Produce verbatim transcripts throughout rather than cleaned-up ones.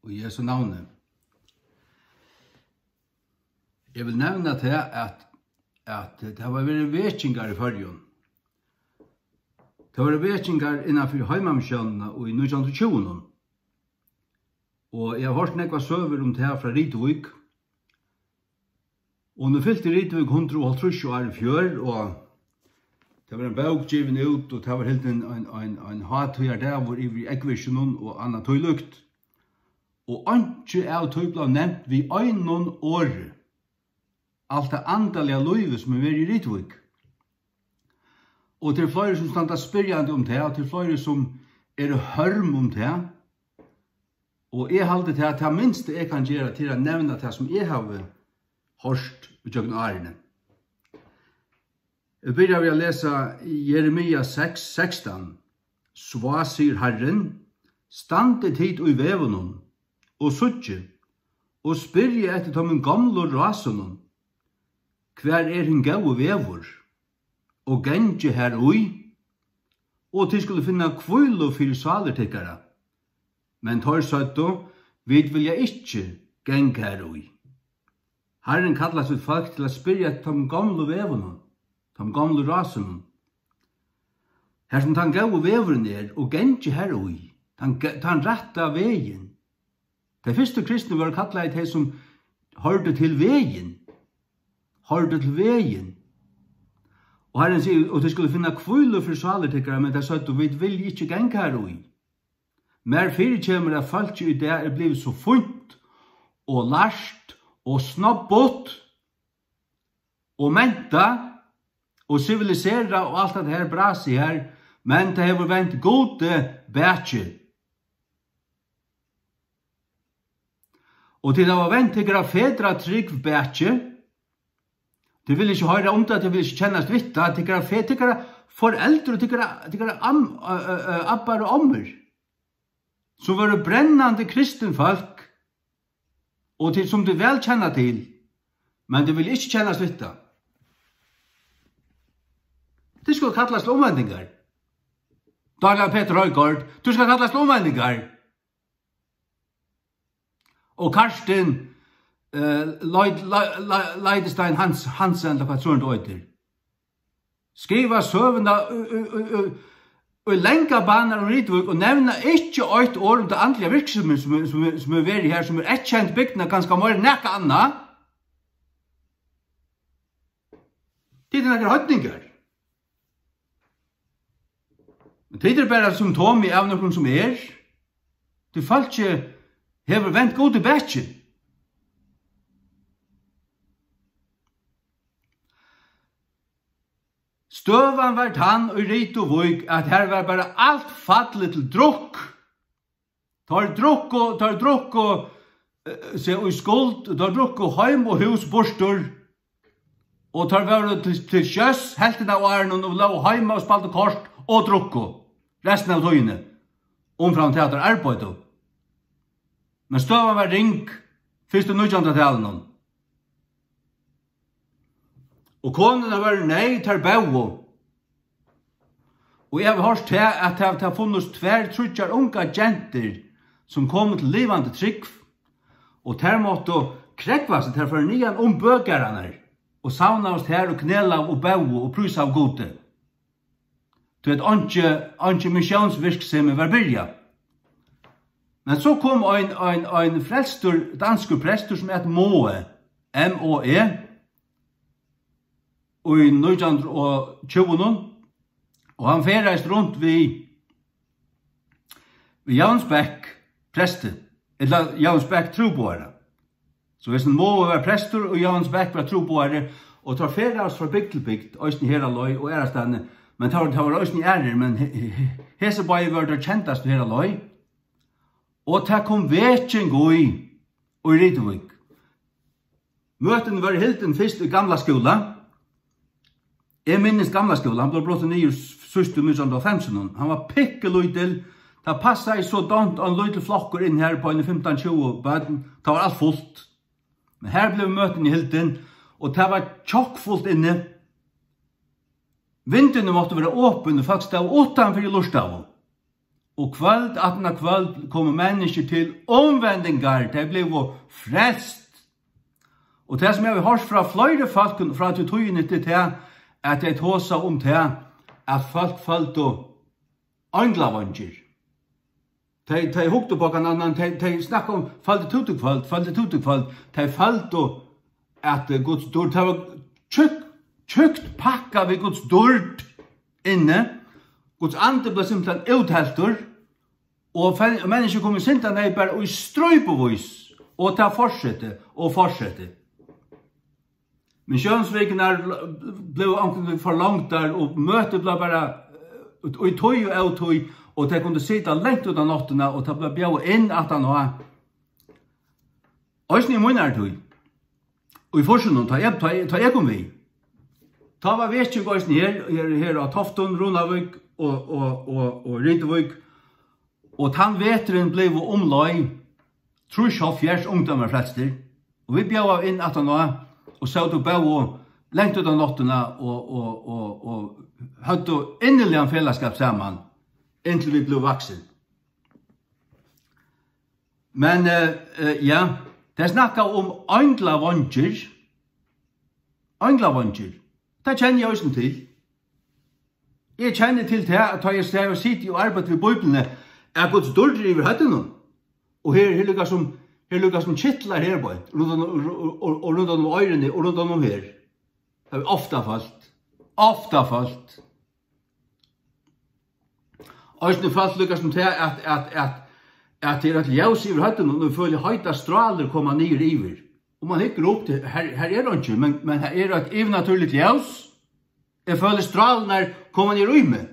í Jesu navni. Eg vil nevna tað, at, at tað hava verið vekingar í Føroyum. Tað vóru vekingar innan fyri heimamissiónina í nítjan hundrað og tjúgunum. Og eg havi hoyrt nógvar søgur um tað frá Rituvík. Og nú fylti Rituvík hundrað og hálvtrýss ár í fjør, og tað var ein bók givin út, og tað var hildin ein, ein, ein hátíðardagur yvir eggvirkinum og annað tílíkt. Og einki av tí bleiv nevnt við einum orði. Alt tað andaliga lívið, sum er verið í Rituvík. Og tað eru fleiri, sum standa spyrjandi um tað, og tað eru fleiri, sum eru hørm um tað. Og eg haldi tað, tað minsta eg kann gera, til at nevna tað, sum eg havi hoyrt ígjøgnum árini. Eg byrji við at lesa Jeremia seks sekstan. Svá, sigur Harrin, standið tit í vegunum, og síggið, og spyrjið eftir teimum gomlu rásunum, hvar er hin góði vegur, og gangið har í, og tit skulu finna hvílu fyri sálir tykkara. Men teir søgdu, vit vilja ikki ganga har í. Harrin kallar sítt fólk til at spyrja eftir teimum gomlu vegunum, teimum gomlu rásunum. Har sum tann góði vegurin er, og gangið har í, tann ge-, tann rætta vegin. Tey fyrstu kristnu vóru kallaði tey, sum hoyrdu til vegin, hoyrdu til vegin. Og Harrin sigur, og tey skulu finna hvílu fyri sálir tykkara, men tey søgdu, vit vilja ikki ganga har í. Mær fyrikemur, at fólkið í dag er blivið so fínt og lært og snobbut og mentað og siviliserað og alt hatta her brasið her, men tað hevur vent Gudi bakið. Og tit hava vent tykkara fedratrúgv bakið. Tit vilja ikki hoyra um tað, tit vilja ikki kennast við tað. Tykkara fe-, tykkara foreldur, tykkara, tykkara am-, ø, ø, ø, abbar og ommur, sum vóru brennandi kristin fólk, og tit, sum tit væl kenna til, men tit vilja ikki kennast við tað. Tit skulu kallast til umvendingar. Daniel Peter Højgaard, tú skal kallast til umvendingar. Og Karstin, eh, Leid-, Le-, Le-, Leidestein Hans-, Hansen, ella hvat søren tú eitur. Skriva søguna í, í, í, í, í langa banar um Rituvík og nevna ikki eitt orð um ta andliga virksemi, sum, sum, sum hevur verið her, sum er eyðkend bygdina kanska meira enn nakað annað. Tit eru nakrir heidningar. Men tit eru bara symptomið av nøkrum sum er. Tí fólkið hevur vent Gudi bakið. Støðan var tann í Rituvík, at har var bara alt fallið til drukk. Teir drukku, teir drukku, eh, seg í skuld, teir drukku heim og hús burtur, og teir vóru til, til sjós helvtina av árinum og lógu heima og spældu kort og drukku restina av tíðini, umframt tað at teir arbeiddu. Men støðan var ring, fyrst í nítjanhundraðtalinum. Og konurnar vóru neyð, tær bóðu. Og eg havi hoyrt tað, at tað, tað funnust tvær, tríggjar ungar gentur, sum komu til livandi trúgv, og tær máttu krógva seg, tær fóru niðan um bøgararnar og savnaðust har og knelaðu og bóðu og prísaðu Gudi. Tí at einki, einki missiónsvirksemi var byrjað. Men so kom ein, ein, ein frelstur danskur prestur, sum æt Moe, M O E, í nítjan hundrað og tjúgunum, og hann ferðaðist runt við, við Jóansbekk presti, ella Jóansbekk trúboðara. So hesin Moe var prestur, og Jóansbekk var trúboðari, og teir ferðaðust frá bygd til bygd, eisini her á leið og aðrastaðni, men tað var, tað var eisini aðrir, men he-, he-, he-, hesir báðir vóru teir kendastu her á leið. Og tað kom veking í, í Rituvík. Møtini vóru hildin fyrst í gamla skúla. Eg minnist gamla skúla, hann bleiv brotin niður s-, síðst í nítjan hundrað og hálvfemsunum. Hann var pikkulítil. Tað passaði so dámt ein lítil flokkur inn har, upp á eini fimtan, tjúgu børn. Tað var alt fult. Men har blivu møtini hildin, og tað var tjokkfult inni. Vindurini máttu vera opin, og fólk stóðu uttanfyri og lurtaðu. Og kvøld aftan á kvøld komu menniskju til umvendingar, tey blivu frelst. Og tað, sum eg havi hoyrt frá fleiri fólkum frá tí tíðini, tað er tað, at tey tosa um tað, at fólk føldu einglaveingir. Tey, tey hugdu upp á hvønn annan, tey, tey snakka um, "Føldi tú teg kvøld, føldi tú teg kvøld?" Tey føldu, at, eh, Guds dýrd, tað var tjúkt, tjúkt pakkað við Guds dýrd inni. Guds andi bleiv simpelthen útheltur, og fe-, og menniskju komu í syndaneyð bara í strípuvís, og tað fortsetti og fortsetti. Missiónsvikurnar blivu onkuntíð forlongdar, og møtið bleiv bara, eh, í tíð og ótíð, og tey kundu sita langt út á náttina, og tað bleiv bjóðað inn aftan á. Eisini í mínari tíð, í fýrsunum, tá eg, tá eg, tá eg kom við, tá var veking eisini her, her, her á Toftum, Runavík og, og, og, og Rituvík. Og tann veturin blivu umleið trýss, hálvfjerðs ungdómar frelstir, og vit bjóðaðu inn aftan á og sótu og bóðu langt út á náttina og, og, og, og høvdu inniligan felagsskap saman, inntil vit blivu vaksin. Men, eh, eh, ja, tey snakka um einglaveingir. Einglaveingir. Tað kenni eg eisini til. Eg kenni til tað, at tá eg stóð og siti og arbeiddi við Bíbliuni, at Guds dýrd er yvir høvdinum. Og her, her líka sum, her líka sum kitlar her beint, rundan, og, og, og, og rundan um oyruni, og rundan um her. Tað er ofta følt. Ofta følt. Eisini følt líka sum tað, at, at, at, at tað er eitt ljós yvir høvdinum, og eg føli heitar strálir koma niður yvir. Og man hyggur upp, til, her, her er einki, men, men her er eitt yvirnatúrligt ljós. Eg føli strálarnar koma niður í meg.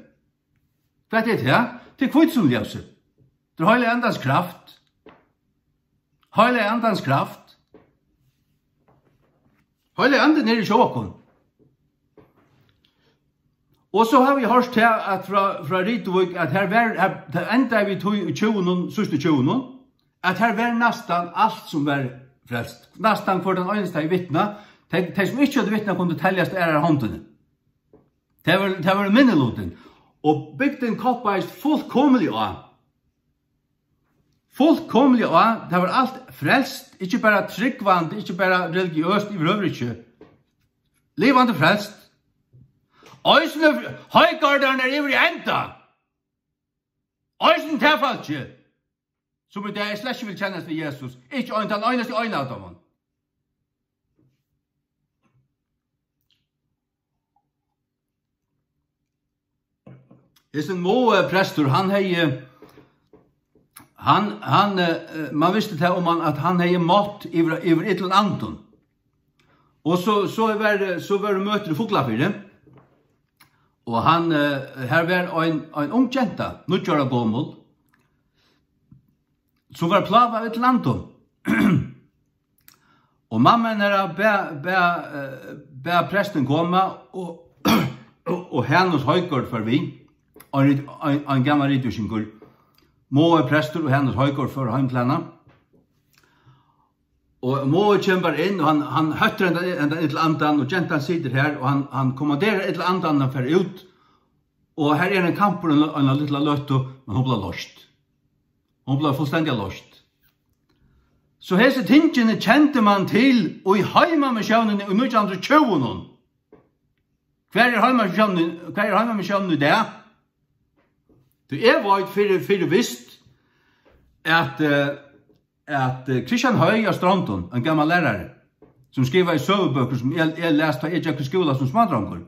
Hvat er tað? Tað er hvítusunnuljós. Tað er Heilaga Andans kraft. Heilaga Andans kraft. Heilagi Andin er í okkum. Og so havi eg hoyrt her, at frá, frá Rituvík, at her var, her, tað endaði við tí í tjúgunum, síðstu tjúgunum, at her var næstan alt sum var frelst. Næstan hvør tann einasta hevði vitnað. Tey, tey sum ikki høvdu vitnað, kundu teljast á aðrari hondini. Tað var, tað var minnilutin. Og bygdin koppaðist fullkomiliga á. Fullkomiliga á. Tað var alt frelst, ikki bara trúgvandi, ikki bara religiøst, yvirhøvur ikki. Livandi frelst. Eisini Hoygarðarnir yvir í enda. Eisini tað fólkið, sum í dag slett ikki vil kennast við Jesus. Ikki ein, tann einasti ein av teimum. Hesin Moe prestur, hann hevði, hann, hann, eh, man visti tað um hann, at hann hevði mátt yvir, yvir illum andum. Og so, so var, so vóru møtir í Fuglafirði. Og hann, eh, her var ein, ein ung genta, níggju ára gomul, sum var plágað av illum andum. Og mamma hennara bað, bað, eh, bað prestin koma, og, og, og Hanus Højgaard fór við, ein rit-, ein, ein gamal rituvíkingur. Moe prestur og Hanus Højgaard fóru heim til hana. Og Moe kemur bara inn, og hann, hann hóttar hendan, hendan illa andan, og gentan situr her, og hann, hann kommanderar illa andan at fara út. Og her er ein kampur, ein, ein lítla løtu, men hon bleiv loyst. Hon bleiv fullstendiga loyst. So hesi tingini kendi man til í heimamissiónini í nítjan hundrað og tjúgunum. Hvar er heimamissiónin, hvar er heimamissiónin í dag? Tí eg veit fyri, fyri vist, at, eh, at, eh, Christian Høy á Strondum, ein gamal lærari, sum skrivaði søgubøkur, sum eg, eg las, tá eg gekk í skúla sum smádrongur,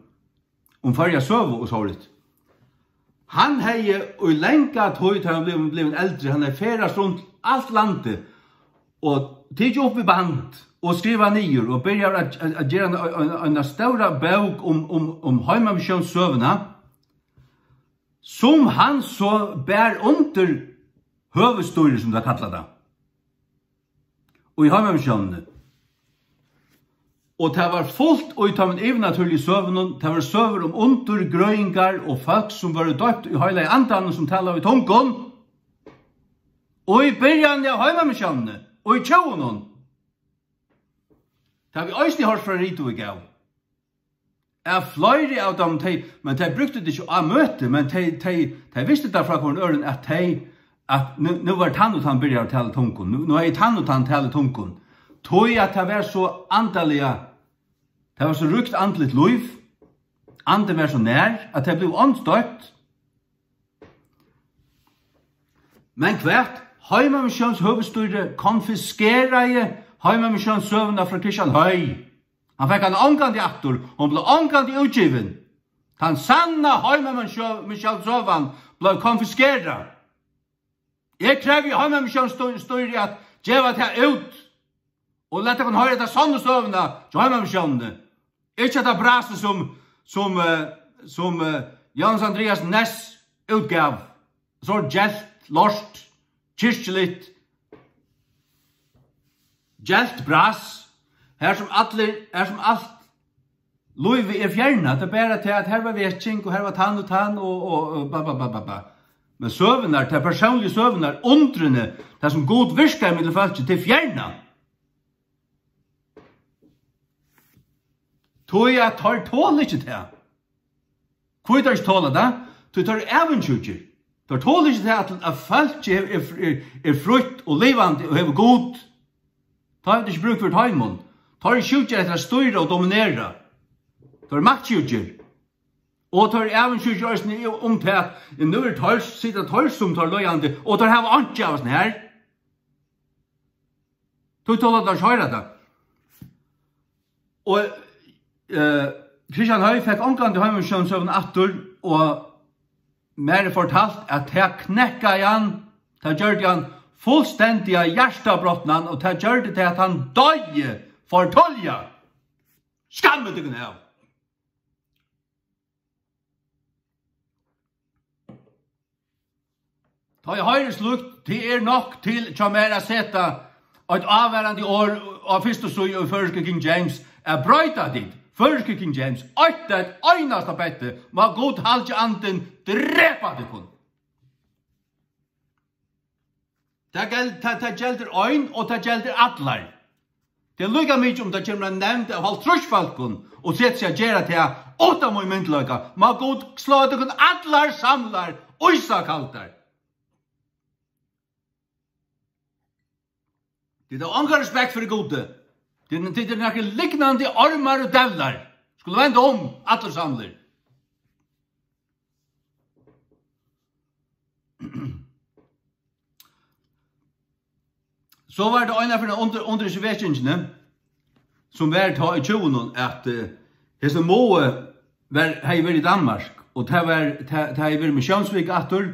um Føroya søgu og sovorðið. Hann hevði í langa tíð, tá hann blivin, blivin eldri, hann hevði ferðast runt alt landið og tikið upp í band og skrivað niður og byrjað at, at, at gera eina, eina, eina stóra bók um, um, um heimamissiónssøguna, sum hann so bar undir høvuðsstýrið, sum tað kallar tað, í heimamissiónini. Og tað var fult í teimum yvirnatúrligu søgunum. Tað vóru søgur um undur, grøðingar og fólk, sum vóru doypt í Heilaga Andanum, sum talaðu í tungum. Og í byrjanini av heimamissiónini, og í tjúgunum. Tað havi eg eisini hoyrt frá Rituvík av. At fleiri av teimum, tey, men tey brúktu tað ikki á møti, men tey, tey, tey vistu tað frá hvørjum øðrum, at tey, at nú, nú var tann og tann byrjaður at tala í tungum, nú, nú hevði tann og tann talað í tungum, tí at tað var so andaliga, tað var so ríkt andligt lív, andin var so nær, at tey blivu andstøtt. Men hvat? Heimamissiónshøvuðsstýrið konfiskeraði Heimamissiónssøguna frá Christian Høy. Hann fekk hana ongantíð aftur, hon bleiv ongantíð útgivin. Tann sanna Heimamissiónssøgan bleiv konfiskerað. Eg krevji Heimamissiónssstýrið at geva tað út og lat okkum hoyra ta sannu søguna hjá Heimamissiónini. Ikki hetta brasið sum, sum, eh, sum, eh, Jónas Andreas Næss útgav. So gelt, lort, kirkjuligt, gelt bras, har sum allir, har sum alt lívið er fjarnað. Tað er bara tað, at har var veking, og har var tann og tann, og, og, og ba, ba, ba, ba, ba. Men søgurnar, tær persónligu søgurnar, undrini, tað sum Gud virkar millum fólki, tað er fjarnað. Tí at teir tola ikki tað. Hví teir ikki tola tað? Tí teir eru avundsjúkir. Teir tola ikki tað, at, at fólkið er, er, er, er frítt og livandi og hevur Gud. Teir hava ikki brúk fyri teimum. Teir eru sjúkir eftir at stýra og dominera. Teir eru maktsjúkir. Og teir eru avundsjúkir eisini um tað, at nú eru teir, sita teir sum teir leiðandi, og teir hava einki av hasum her. Tí tola teir ikki hoyra tað. Og, eh, Christian Høy fekk ongantíð Heimamissiónssøguna aftur, og mær er fortalt, at tað knekkaði hann, tað gjørdi hann fullstendiga hjartabrotnan, og tað gjørdi tað, at hann doyði for tólja. Skammið tykkum av! Tá eg hoyri slíkt, tað er nokk til hjá mær at seta eitt ávarandi orð á fyrstu síðu í føroysku King James, at broyta tit føroysku King James, eitt, eitt einasta petti, má Gud halgi andin drepa tykkum. Tað gel-, tað, tað geldur ein, og tað geldur allar. Tað er líka mikið, um tað kemur ein nevnd av hálvtrýss fólkum og setir seg at gera tað uttan mín myndugleika, má Gud sláa tykkum allar samlar ísakaldar. Tit hava ongan respekt fyri Gudi. Tit, tit eru nakrir lygnandi ormar og dævlar. Skulu venda um, allir samlir. So var tað einaferð undir, undir hesi vekingini, sum var tá í tjúgunum, at, eh, hesin Moe var, hevði verið í Danmark, og tað var, tað, tað hevði verið missiónsvika aftur,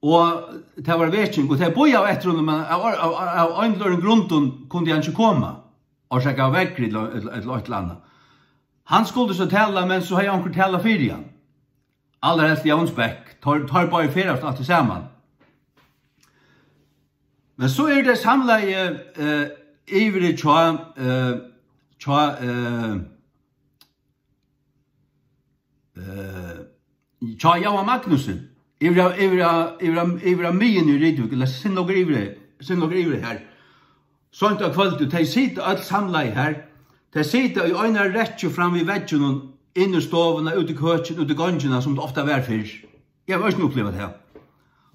og tað var veking, og tey bíðaðu eftir honum, men av, av, av, av ein ella øðrum grundum kundi hann ikki koma, orsakað av veðri ella, ella, ella eitt ella annað. Hann skuldi so tala, men so hevði onkur talað fyri hann. Allarhelst Jóns Bech, teir, teir báðir ferðaðust altíð saman. Men so er tað samlagið, eh, yviri hjá, eh, hjá, eh, eh, hjá Jóa Magnussen. Yviri á, yviri á, yviri á, yviri á miðjuni í Rituvík, ella sinn okur yviri, sinn okur yviri har. Seint á kvøldi, tey sita øll samlaði har. Tey sita í eina rekkju fram við vegginum, inn í stovuna, út í køkin, út í gongina, sum tað ofta var fyrr. Eg havi eisini upplivað tað.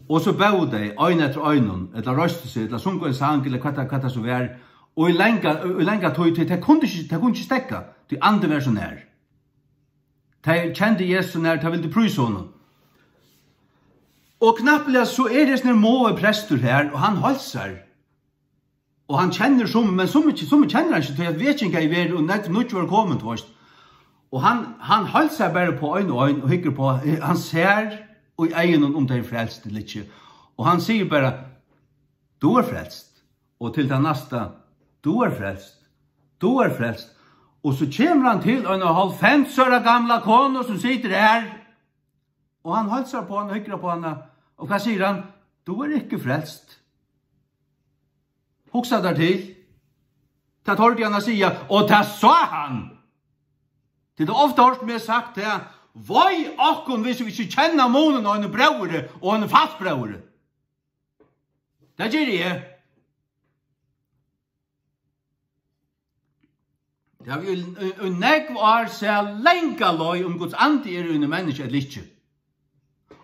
Og so bóðu tey, ein eftir einum, ella reistu seg, ella sungu ein sang, ella hvat tað, hvat tað so var. Og í langa, í langa tíð, tey, tey kundu ikki, tey kundu ikki steðga, tí andin var so nær. Tey kendu Jesus so nær, tey vildu prísa honum. Og knappliga so er hesin her Moe prestur her, og hann heilsar. Og hann kennir summi, men summi, summi kennir hann ikki, tí at veking hevði verið, og nógv nýggj vóru komin, tú veist. Og hann, hann heilsar bara upp á ein og ein og hyggur upp á, hann sær í eygunum, um tey eru frelst ella ikki. Og hann sigur bara: "Tú ert frelst." Og til tað næsta: "Tú ert frelst. Tú ert frelst." Og so kemur hann til eina hálvfems ára gamla konu, sum situr her. Og hann heilsar upp á hana og hyggur upp á hana. Og hvat sigur hann? "Tú ert ikki frelst." Hugsa tær til. Tað tordi hann at siga, og tað sá hann. Tit hava ofta hoyrt meg sagt tað: "Vei okkum, hvis vit ikki kenna munin á einum bróðri og einum falskbróðri." Tað geri eg. Eg havi í, í, í nógv ár sæð langa leið, um Guds andi er í einum menniskja ella ikki.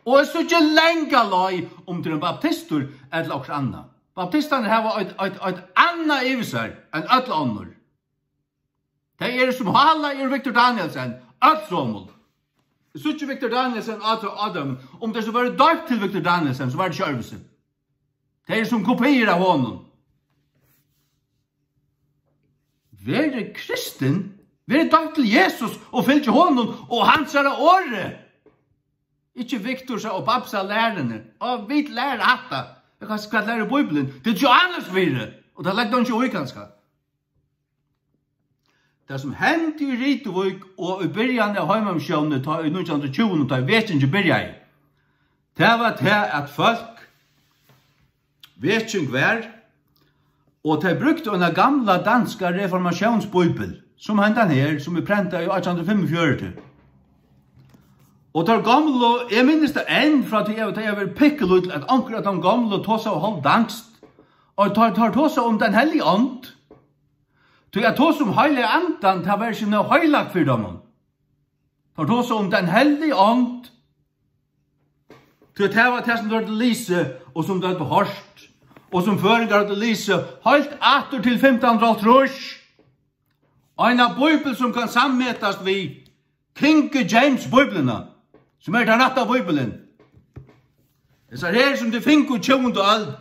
Og eg síggi langa leið, um tú ert ein baptistur ella okkurt annað. Baptistarnir hava eitt, eitt, eitt annað yvir sær enn øll onnur. Tey eru sum hála er Victor Danielsen, øll somul. Eg síggi Victor Danielsen á, á teimum. Um tey so vóru doypt til Victor Danielsen, so var tað ikki øðrvísi. Tey eru sum kopiir av honum. Verið kristin, verið doypt til Jesus og fylgið honum og hansara orði. Ikki Victorsa og Babsa læruni. Og vit læra hatta. Hvat, hvat lærir Bíblian? Tað er Jóhannes fýra. Og tað leggur hon ikki í kanska. Tað sum hendi í Rituvík og í byrjan av heimamissiónini, tá í nítjan hundrað og tjúgu, tá ið vekingin byrjaði, tað var tað, at fólk, veking var, og tey brúktu eina gamla danska reformatiónsbíbel, sum hendan her, sum er prentað í átjan hundrað og fimmogfjøruti. Og teir gomlu, eg minnist tað enn frá tí eg, tá eg var pikkulítil, at onkur av teim gomlu tosaðu hálvdanskt, og teir, teir tosaðu um tann helliga ond. Tí at tosa um heilaga andan, tað var ikki nóg heilagt fyri teimum. Teir tosaðu um tann helliga ond. Tí tað var tað, sum teir høvdu lisið, og sum teir høvdu hoyrt, og sum føroyingar høvdu lisið, heilt aftur til fimtan hundrað og hálvtrýss. Ein bíbel, sum kann sammetast við King James Bíbliuna, sum er tann rætta Bíblian. Hesar her, sum tit fingu í tjúgundu øld,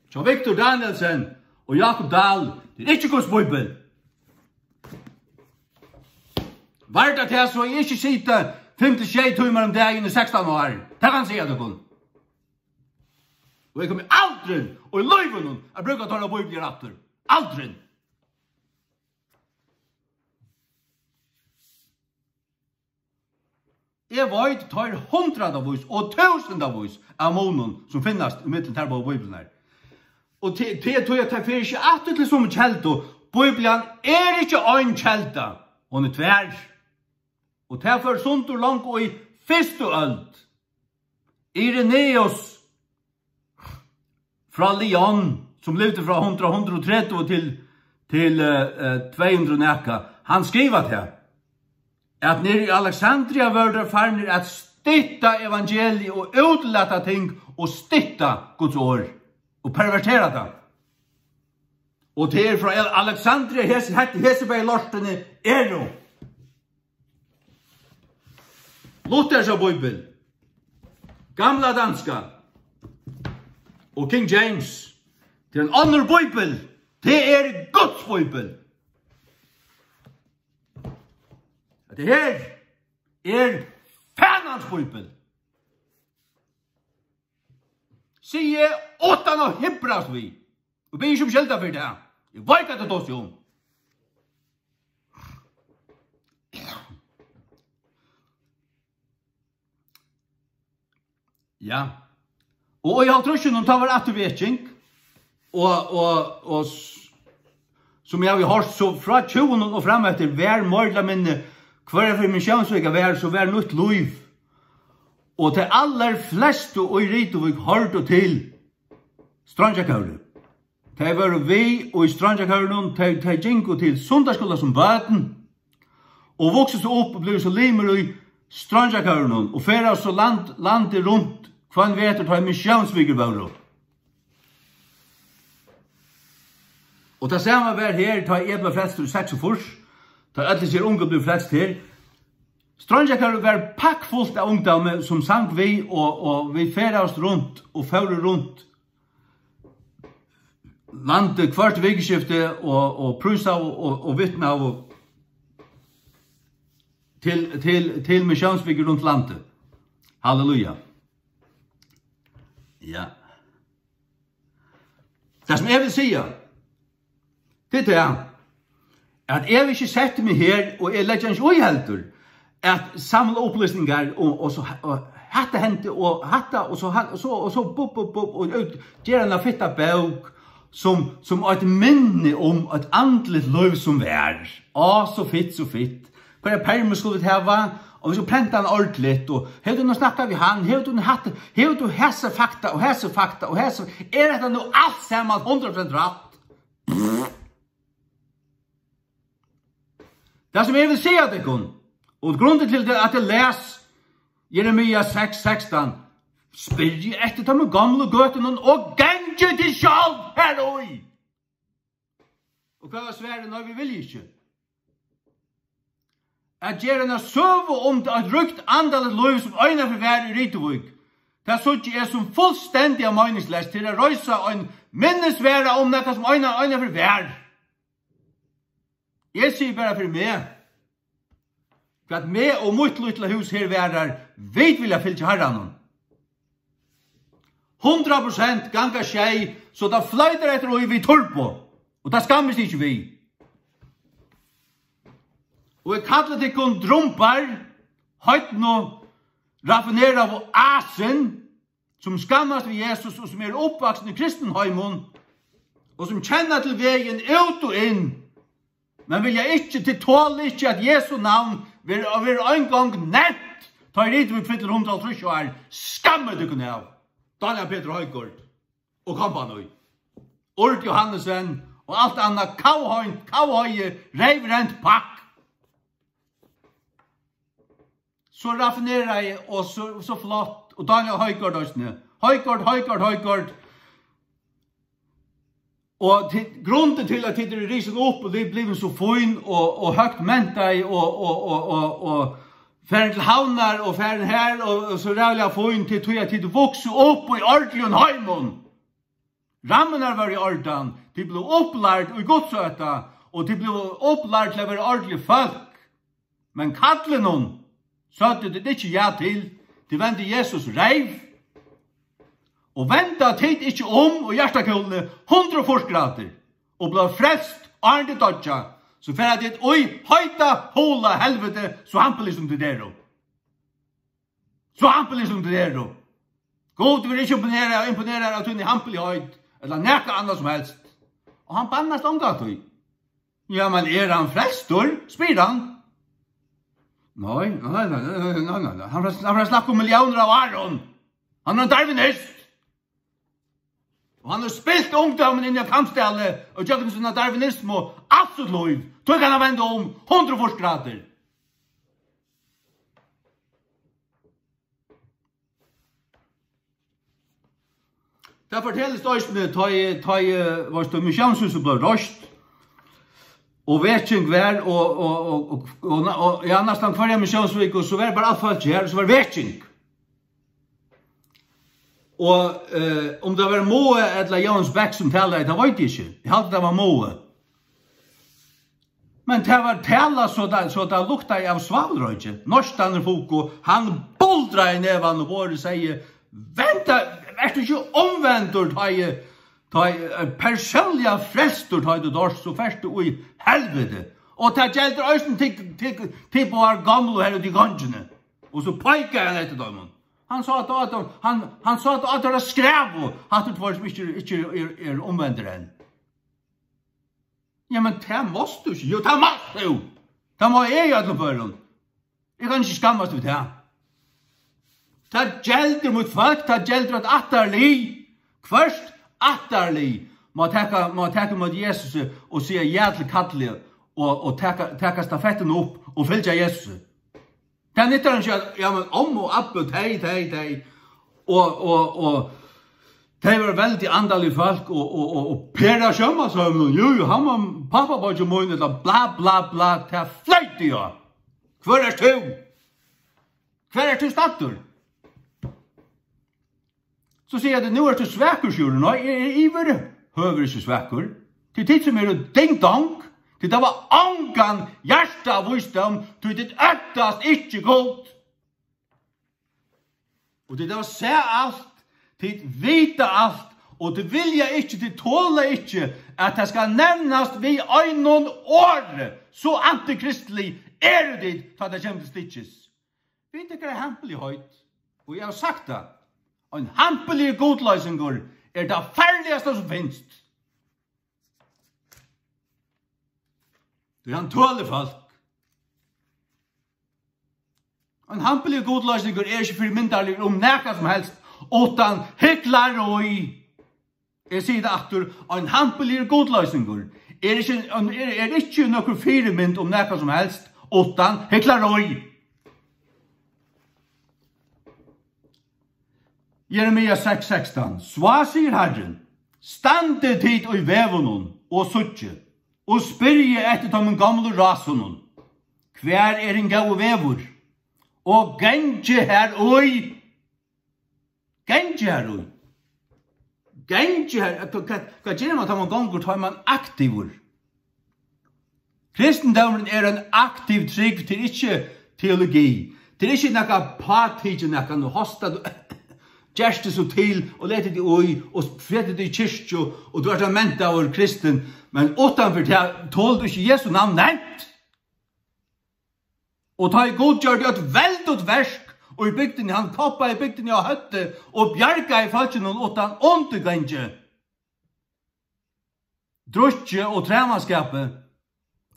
hjá Victor Danielsen og Jakob Dahl, tað er ikki Guds Bíbel. Var tað tað, so eg ikki siti fimm til sjey tímar um dagin í sekstan ár. Tað kann eg siga tykkum. Og eg komi aldrin og í lívinum at brúka teirra bíbliur aftur. Aldrin. Eg veit, teir hundraðavís og túsundavís av munum, sum finnast í millum tær báðar bíbliurnar. Og te-, te-, tí at tað fer ikki aftur til somu keldu. Bíblian er ikki ein kelda, hon er tvær. Og tað fór sundur longu í fyrstu øld. Irenaeus frá Lyon, sum livdi frá hundrað, hundrað og tretivu til, til, eh, eh, tvey hundrað og nakað, hann skrivar tað, at niðri í Alexandria vóru teir farnir at stytta evangeliið og útlata ting og stytta Guds orð og pervertera tað. Og tað er frá Al-, Alexandria, hesi, hesi, hesi bæði lortini eru. Luthersa bíbel, gamla danska og King James. Tað er ein annar bíbel. Tað er Guds bíbel. Hetta her er fanans bíbel. Sigi eg uttan at himbrast við. Og biði ikki um skylda fyri tað. Eg veit, hvat eg tosi um. Ja. Og í hálvtrýssunum, tá var aftur veking. Og, og, og s-, sum eg havi hoyrt, so frá tjúgunum og fram eftir var meir ella minni, hvørja ferð missiónsvika var, so var nýtt lív. Og tey allarflestu í Rituvík hoyrdu til Streingjakórið. Tey vóru við í Streingjakórinum, tey, tey gingu til sunnudagsskúla sum børn og vuksu so upp og blivu so limir í Streingjakórinum og ferðaðust so land, landið runt hvønn vetur, tá ið missiónsvikur vóru. Og tað sama var her, tá eg bleiv frelstur í seksogfýrs, tá øll hesi her ungu blivu frelst her. Streingjakórið var pakkfult av ungdómi, sum sang við, og, og vit ferðaðust runt og fóru runt landið hvørt vikuskifti og, og prísaðu og, og vitnaðu til, til, til missiónsvikur runt landið. Halleluja. Ja. Tað, sum eg vil siga, tað er tað, at eg vil ikki seta meg her, og eg leggi ikki í heldur, at samla upplýsingar og, og so, og hatta hendi, og hatta, og so, og so, og so, bup, bup, bup, og út, gera eina fitta bók, sum, sum eitt minni um eitt andligt lív sum var. Á, so fitt, so fitt. Hvørjar permur skulu vit hava? Og vit skulu prenta hann ordentligt, og hevur tú nú snakkað við hann? Hevur tú nú hatt, hevur tú hesi fakta, og hesi fakta, og hesi, er hetta nú alt saman hundrað prosent rætt? Tað, sum eg vil siga tykkum, og grundin til tað, at eg les Jeremia seks sekstan, spyrjið eftir teimum gomlu gøtunum og gangið tit sjálv her í. Og hvat var svarið? Nei, vit vilja ikki. At gera eina søgu um eitt ríkt andaligt lív, sum einaferð var í Rituvík, tað síggi eg sum fullstendiga meiningsleyst, til at reisa ein minnisvarða um nakað, sum eina, einaferð var. Eg sigi bara fyri meg, hvat meg og mítt lítla hús her varðar, vit vilja fylgja Harranum. Hundrað prosent ganga sjey, so tað floytur eftir í við turbo, og tað skammist ikki við. Og eg kalli tykkum drumbar, heidnu, raffineraðu asin, sum skammast við Jesus og sum eru uppvaksin í kristin heimum, og sum kenna til vegin út og inn, men vilja ikki, tit tola ikki, at Jesu navn verður, verður eingong nevnt, tá ið Rituvík fyllir hundrað og hálvtrýss ár. Skammið tykkum av. Dánjal Petur Højgaard og kompani. Urd Johannesen og alt annað kavheint, kavheiði, reyvrent pakk. So raffineraði og so, so flott. Og Dánjal Højgaard eisini. Højgaard, Højgaard, Højgaard. Og til, grundin til, at tit eru risin upp, og tit eru blivin so fín og, og høgt mentaði og, og, og, og, og farin til Havnar og farin her, og, og so ræðuliga fín, til tí at tit vuksu upp í ordiligum heimum. Rammarnar vóru í ordan, tit blivu upplærd í Guds ótta, og tit blivu upplærd til at vera ordilig fólk. Men kallinum søgdu tit ikki ja til, tit vendu Jesus reyv, og venda tit ikki um í hjartakúluni hundrað og fýrs gradir, og bliva frelst, áðrenn tit doyggja, so fara tit í heita, hula helviti, so hampilig sum tit eru. So hampilig sum tit eru. Gud verður ikki imponeraður, imponeraður av tíni hampiligheit, ella nakað annað sum helst. Og hann bannast ongantíð. Ja, men er hann frelstur? Spyr hann. Nei, nei, nei. Hann fer, hann fer at snakka um milliónir av árum. Hann er ein darwinist. Og hann hevur spilt ungdómin inn í Kambsdali og gjøgnum sína darwinismu alt sítt lív. Tí kann hann venda um hundrað og fýrs gradir. Tað fortelst eisini, tá ið, tá ið, veitst tú, missiónshúsið bleiv reist, og veking var, og, og, ja, næstan hvørja missiónsviku, so var bara alt fólk her, so var veking. Og, eh, um tað var Moe ella Jóanes Beck sum talaði, tað veit eg ikki. Eg haldi, tað var Moe. Men tað var talað, so tað, so tað luktaði av svaðilroyki. Neistarnir fuku, hann buldraði nevan og borðið, segði: "Venda, ert tú ikki umvendur, tá ið, tá ið, eh, persónliga frelstur, tá ið tú doyrt, so fert tú í helviti. Og tað geldur eisini tykkum, tykkum, tykkum her gomlu her úti í gongini." Og so peikaði hann eftir teimum. Hann sá, at, at hann, hann sá, at, at teirra skrævu, hatta er tveir sum ikki, ikki er, er umvendir enn. Ja, men tað mást tú ikki. Jú, tað mást tú. Tað má eg í øllum førum. Eg kann ikki skammast við tað. Tað geldur mítt fólk, tað geldur eitt ættarlið. Hvørt ættarlið má taka, má taka ímóti Jesusi og siga ja til kallið og, og taka, taka stafettina upp og fylgja Jesusi. Tað nyttar ikki at, ja, men omma og abbi, tey, tey, tey. Og, og, og tey vóru veldig andalig fólk, og, og, og, og Per av Sjómanshøvdinum, jú, jú, hann var pápabeiggi mín, ella bla, bla, bla, tað fleyt í á. Hvør ert tú? Hvar ert tú staddur? So siga tey: "Nú ert tú svakur, Sjúrður." Nei, eg eri yvirhøvur ikki svakur. Tað eru tit sum eru ding dong. Tit hava ongan hjartavísdóm, tí tit óttast ikki Gud. Og tit hava sæð alt, tit vita alt, og tit vilja ikki, tit tola ikki, at tað skal nevnast við einum orði. So antikristlig eru tit, tá tað kemur til stykkis. Vit tykkara hampiligheit, og eg havi sagt tað, ein hampiligur gudloysingur er tað farligasta sum finst. Tí hann tølir fólk. Ein hampiligur gudloysingur er ikki fyrimyndarligur um nakað sum helst, uttan hyklarí. Eg sigi tað aftur, ein hampiligur gudloysingur er ikki, er, er ikki nøkur fyrimynd um nakað sum helst, uttan hyklarí. Jeremia seks sekstan. Svá, sigur Harrin, standið tit í vegunum og síggið, og spyrjið eftir teimum gomlu rásunum. Hvar er hin góði vegur? Og gangið har í. Gangið har í. Gangið har, hvat, hvat, hvat ger man, tá man gongur, tá er man aktivur. Kristindómurin er ein aktiv trúgv, tað er ikki teologi. Tað er ikki nakað pátikið, nakað nú hosta, tú gert teg so til og letur teg í og setur teg í kirkju og tú ert ein mentaður kristin, men uttanfyri tað tolir tú ikki Jesu navn nevnt. Og tá ið Gud gjørdi eitt veldigt verk í bygdini, hann koppaði bygdini á høvdið og bjargaði fólkinum uttan undirgangi, drukki og træmaskapi.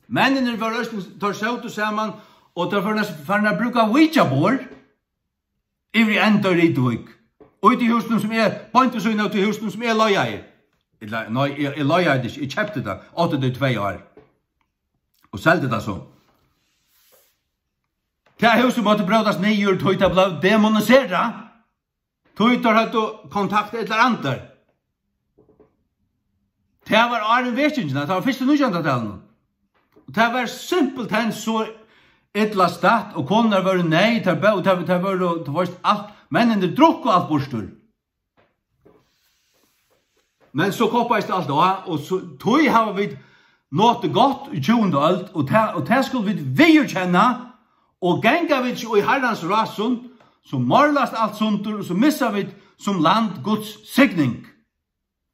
Menninir vóru eisini, teir sótu saman, og teir fóru næstan farin at brúka Ouija-borð yvir í enda í Rituvík. Og í tí húsinum sum eg, beint við síðuna av tí húsinum sum eg leigaði. Ella, nei, eg, eg leigaði tað ikki, eg keypti tað, átti tað í tvey ár. Og seldi tað so. Tað húsið mátti brótast niður, tí tað bleiv demoniserað. Tí teir høvdu kontakt við illar andar. Tað var áðrenn vekingina, tað var fyrst í nítjanhundraðtalinum. Og tað var simpelthen so illa statt, og konurnar vóru neyð, tær bó-, tær, tær vóru, tú veist, alt, menninir drukku alt burtur. Men so koppaðist alt á, og so, tí hava vit notið gott í tjúgundu øld, og tað, og tað skulu vit viðurkenna, og ganga vit ikki í Harrans rásum, so morlast alt sundur, og so missa vit sum land Guds signing.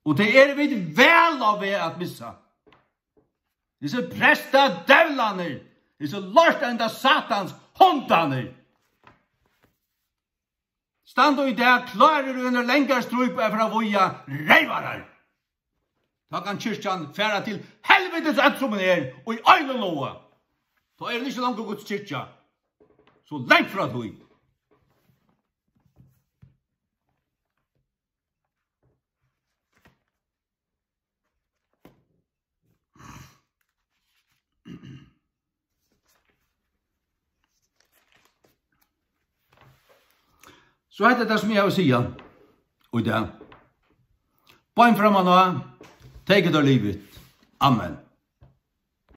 Og tað eru vit væl á veg at missa. Hesir prestadevlarnir, hesir lortenda satans hundarnir, standa í dag klárir í eini langari strípu at fara at víga reyvarar. Tá kann kirkjan fara til helvitis, øll sum hon er, í einum loga. Tá er hon ikki longur Guds kirkja. So langt frá tí. So hetta er tað, sum eg havi at siga í dag. Bein framman á, take it or leave it. Amen.